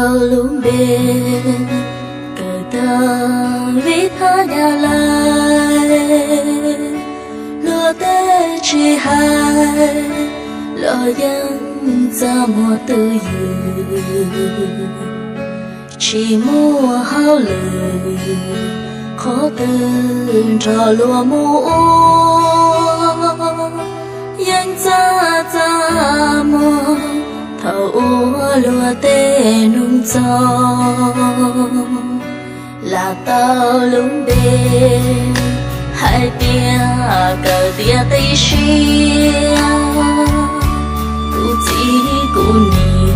Tau lub npe kawm tag vim thaj nyab laj, luag tej tsis hais los yeej txaj muag twj ywm, tsis muaj hauj lwm qhov twg nrog luag mus ua, yeej txaj txaj muag thaum ua luag tej nug txog. Lam tau lub npe hais tias kawm tiav qib siab, kuv txiv kuv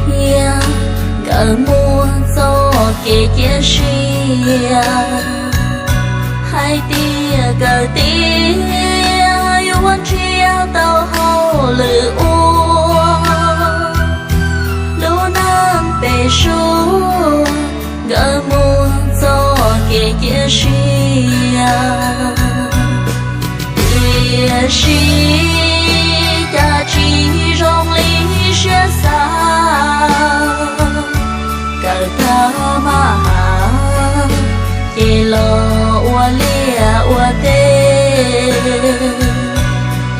niam nkawd muaj txoj kev cia siab hais tias kawm tiav yuav nrhiav tau hauj lwm ua. Lub neej pem suab nkawd muaj txoj kev cia siab, tiam sis cas tsis zoo li siab xav. Kawm tag maj has ces los ua liaj ua teb,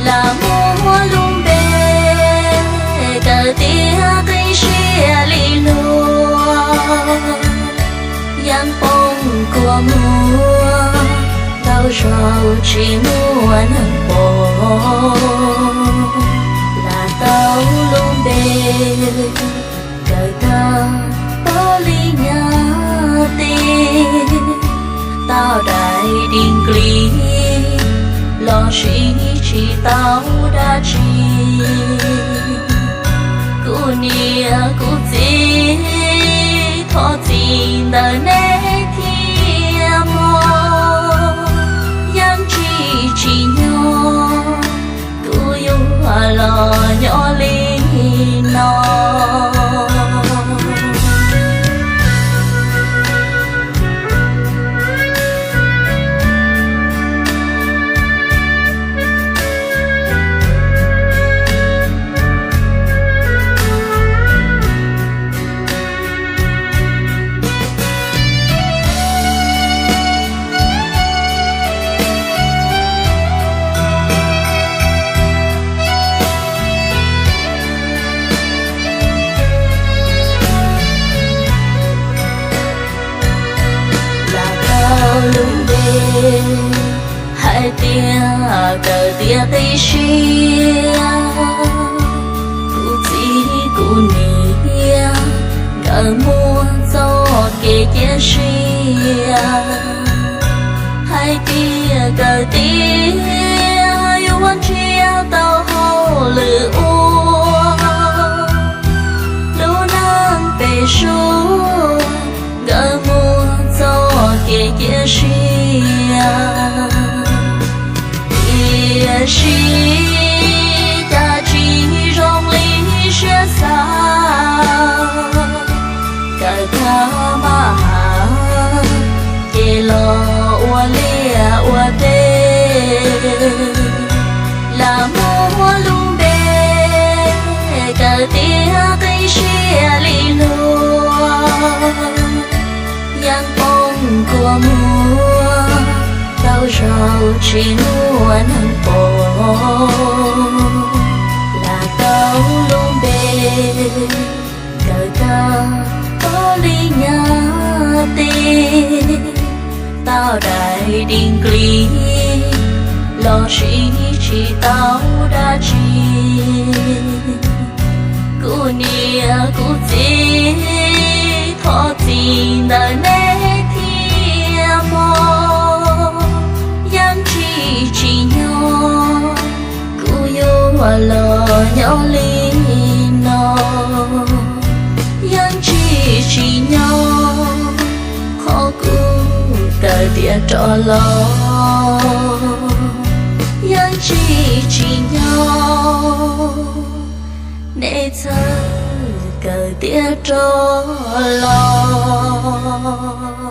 lam muab lub npe kawm tiav qib siab li luag, yeej poob kua muag ntau zaus tsis muaj neeg pom. Lam tau lub npe kawm tag pov li nyab teb, tau dai di nkli los sis tsis tau dab tsi. Kuv niam kuv txiv thov txim ntawm neb thiab mog, yeej tsis tsim nyog kuv yuav los nyob li no. Lam tau lub npe hais tias kawm tiav qib siab, kuv txiv kuv niam nkawd muaj txoj kev cia siab hais tias kawm tiav yuav nrhiav tau hauj lwm ua. Lub neej pem suab nkawd muaj txoj kev cia siab, tiam sis cas tsis zoo li siab xav. Kawm tag maj has ces los ua liaj ua teb, lam muab lub npe kawm tiav qib siab li luag, yeej poob kua muag ntau zaus tsis muaj neeg pom. Lam tau lub npe kawm tag pov li nyab teb, tau dai di nkli los sis tsis tau dab tsi. Kuv niam kuv txiv thov txim ntawm neb thiab mog, yeej tsis tsim nyog kuv yuav los nyob li no. Yeej tsis tsim nyog qhov kuv kawm tiav rov los, yeej tsis tsim nyog neb txhawj kawm tiav rov los.